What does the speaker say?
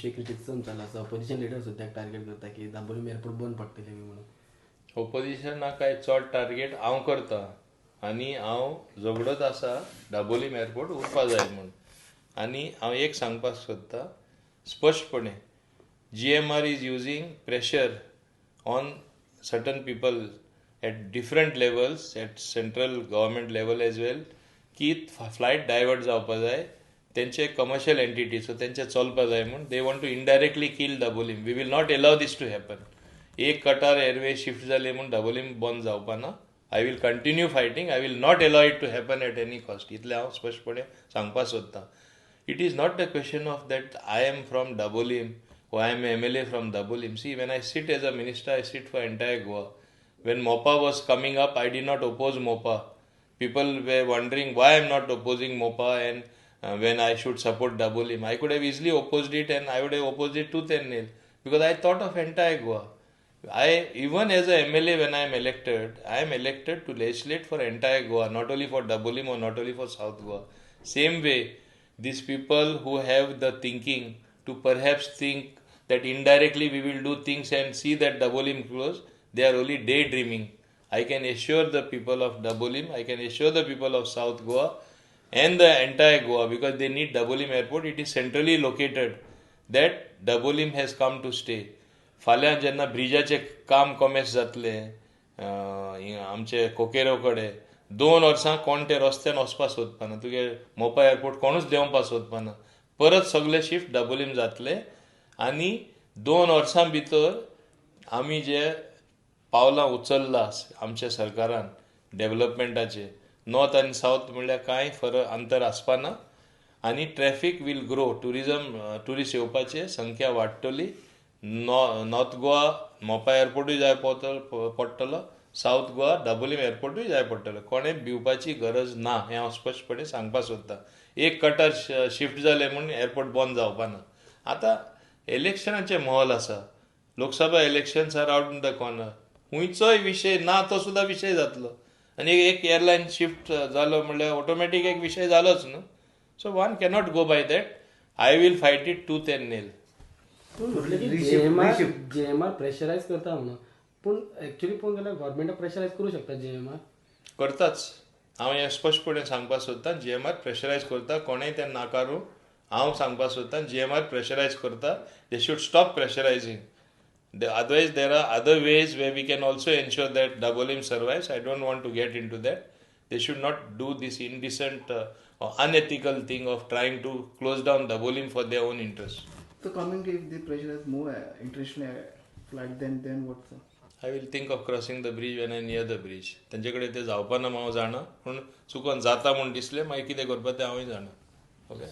Criticism चालू आसा. Opposition leader सुद्दां टार्गेट करता की दाबोलीम एअरपोर्ट बंद पडटले बी म्हणून. ओपोजिशनाक काय चड टार्गेट हांव करता आनी हांव झगडत आसा दाबोलीम एअरपोर्ट उरपा जाय म्हूण. आनी हांव एक सांगपाक सोदता स्पश्टपणे, GMR is using pressure on certain people at different levels, at central government level as well, की फ्लायट डायवर्ट जावपा जाय, तेंचे कमर्शियल एंटिटी, सो तेंचे चलपा जाय म्हूण they want to indirectly kill Dabolim. We will not allow this to happen. एक कटार airway shift जाले म्हूण दाबोलीम बंद जावपा ना. I will continue fighting. I will not allow it to happen at any cost. इतलें हांव स्पश्टपणे सांगपाक सोदतां. It is not the question of that I am from Dabolim or I am MLA from Dabolim. See, when I sit as a minister, I sit for entire Goa. When Mopa was coming up, I did not oppose Mopa. People were wondering why I am not opposing Mopa and when I should support Dabolim. I could have easily opposed it, and I would have opposed it tooth and nail because I thought of entire Goa. I even as a MLA, when I am elected, I am elected to legislate for entire Goa, not only for Dabolim or not only for South Goa. Same way, these people who have the thinking to perhaps think that indirectly we will do things and see that Dabolim close, they are only daydreaming. I can assure the people of Dabolim, I can assure the people of South Goa and the entire Goa, because they need Dabolim Airport, it is centrally located, that Dabolim has come to stay. फाल्यां जेन्ना ब्रिजाचें काम कॉमेस जातलें आमचे कोकेरो कडेन, 2 वर्सां कोण ते रस्त्यान वचपाक सोदपाना. तुगे मोपा एअरपोर्ट कोणूच देंवपाक सोदपाना. परत सगळे शिफ्ट दाबोलीम जातले आनी 2 वर्सां भितर आमी जे पावलां उचल्ला आमच्या सरकारान डेव्हलपमेंटाचे, नॉर्थ आनी सावथ म्हणल्यार कांय फरक अंतर आसपाना आनी traffic will grow, tourism, tourist येवपाचे संख्या वाडटली. नॉर्थ गोवा मोपा एअरपोर्टूय जाय पडटलो, सावथ गोवा दाबोलीम एअरपोर्टूय जाय पडटलो. कोणें भिवपाची गरज ना हें हांव स्पश्टपणे सांगपाक सोदतां. एक कटर शिफ्ट जालें म्हूण एअरपोर्ट बंद जावपाना. आतां इलेक्शनाचें माहोल आसा. Lok Sabha elections are out in the corner. खंयचोय विशय ना तो सुद्दां विशय जातलो आनी एक एअरलायन शिफ्ट जालो म्हणल्यार ऑटोमॅटीक एक विशय जालोच न्हू. So one cannot go by that. I will fight it tooth and nail. म्हटलें की जीएमआर जीएमआर प्रेशरायज करता म्हणून, पूण एक्चुअली पळोवंक गेल्यार गव्हर्मेंटाक प्रेशरायज करूं शकता जीएमआर? करताच. हांव हें स्पश्टपणे सांगपाक सोदतां, जीएमआर प्रेशरायज करता. कोणेंय तें नाकारूं, हांव सांगपाक सोदतां, जीएमआर प्रेशरायज करता. They should stop pressurising. Otherwise, there are other ways where we can also ensure that Dabolim survives. I don't want to get into that. They should not do this indecent or unethical thing of trying to close down Dabolim for their own interest. So coming to, if the pressure is more international flight, then what, sir? I will think of crossing the bridge when I near the bridge. तेंचे कडेन ते जावपाना हांव जाणा, पूण चुकोन जाता म्हूण दिसलें मागीर कितें करपा तें हांवूय जाणा. ओके.